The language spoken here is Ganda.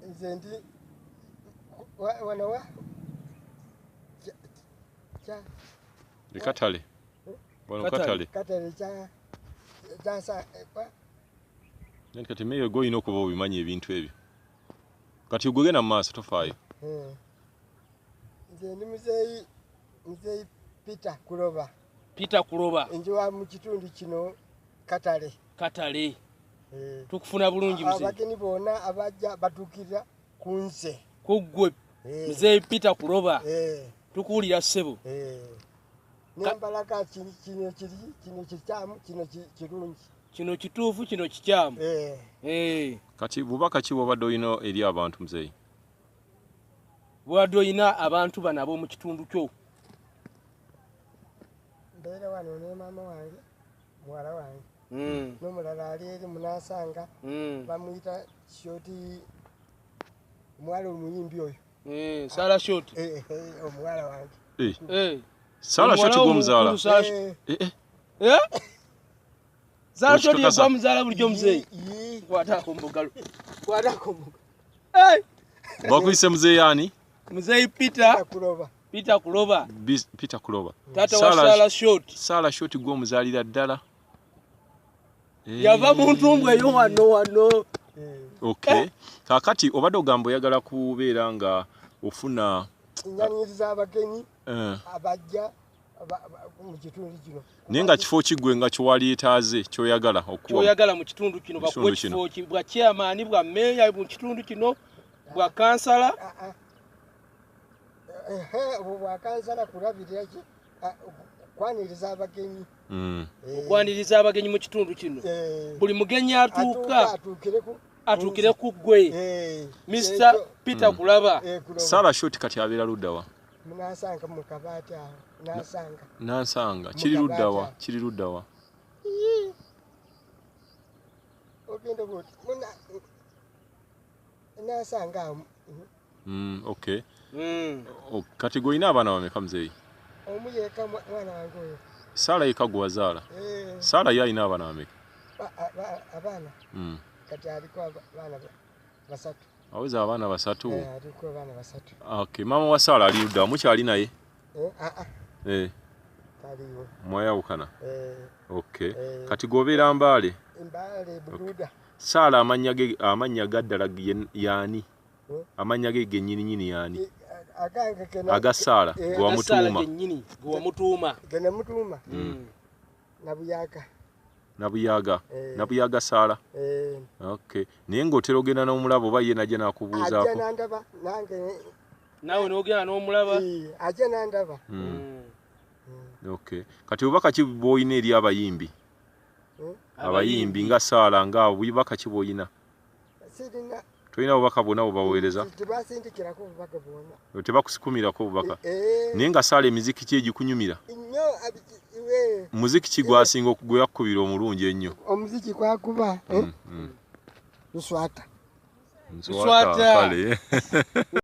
Nze ndi wano wa kya Katale. Wano Katale. Katale kya kyasa Kati meyo goyina okuba obimanyi ebintu ebyo. Kati ogenda mu maaso tofaayo. Nze ndi muzeeyi Peter Kuloba. Peter Kuloba. Njiwa mu kitundu kino Katale. Katale. Tukufuna bulungi muzeeyi. Abagenyi bonna abajja batuukirira ku nze. Ku ggwe muzeeyi Peter Kuloba. Tukuwulira ssebo. Nembalaga kino kiri, kino kikyamu, kino kirungi. Kino kituufu, kino kikyamu. Kati bubaka ki bw'obadde olina eri abantu muzeeyi? Bw'obadde olina abantu bano ab'omu kitundu kyo. Mbeera wano ne maama wange, muwala wange. N'omulala ali eri munansanga, bamuyita Shoti, omuwala omuyimbi oyo. Sara Shoti. Omuwala wange. Sara Shoti gw'omuzaala? Sara Shoti ye gw'omuzaala bulijjo muzeeyi. Kwatako mugalo. Kwatako mugalo. Bakuyise muzeeyi ani? Muzeeyi Peter Kuloba. Peter Kuloba. Peter Kuloba. Taata wa Sara Shoti. Sara Shoti gw'omuzaalira ddala. Yava mu ntumbwe eyo wano wano. Okay. Kaakati obadde ogamba oyagala kubeera nga ofuna nyaniriza abagenyi abajja mu kitundu kino. Naye nga kifo kiggwe nga kyewaliyetaaze ky'oyagala okuwa. Ky'oyagala mu kitundu kino bakuwe kifo ki bwa chairman, bwa meeya mu kitundu kino, bwa kansala. Bwa kansala kulabirira ki kwaniriza abagenyi. Okwaniriza abagenyi mu kitundu kino. Buli mugenyi atuuka atuukire ku ggwe. Mr. Peter Kuloba. Sara Shoti kati abeera ludda wa? Munansanga mu kabaati awo. Nansanga. Nansanga. Kiri ludda wa? Kiri ludda wa? Ogenda bw'oti. Nansanga awo. Okay. Kati gw'olina abaana bameka muzeeyi? Omu yekka mwana wange oyo. Sara yekka gwe wazaala? Sara ye alina abaana bameka? Abaana? Kati aliko abaana basatu. Aweza abaana basatu? Aliko abaana basatu. Okay, maama wa Sara ali ludda wa? Mukyali naye? Taliiwo. Mwayawukana? Okay. Kati gw'obeera Mbale? Mbale Bududa. Sara amannya ga ddala y'ani? Amannya ge gennyininyini y'ani? Aga Sara gwe wamutuuma. Gwe wamutuuma. Ge namutuuma. Nabuyaga. Nabuyaga. Nabuyaga Sara. Okay. Naye ng'otera ogenda n'omulaba oba ye najja n'akubuuzaako? Ajja n'andaba nange. Naawe n'ogenda n'omulaba? Ajja n'andaba. Okay. Kati bubaka ki bw'olina eri abayimbi? Abayimbi nga Sara nga bubaka ki bw'olina? Sirina. Tolina bubaka bwonna bw'obaweereza? Tebasindikirako bubaka bwonna. Tebakusukumirako bubaka? Naye nga Sara emiziki ki egikunyumira? Nnyo. Muziki ki gwasinga gwe yakukubira omulungi ennyo? Omuziki gwakuba Luswata. Luswata. Kale.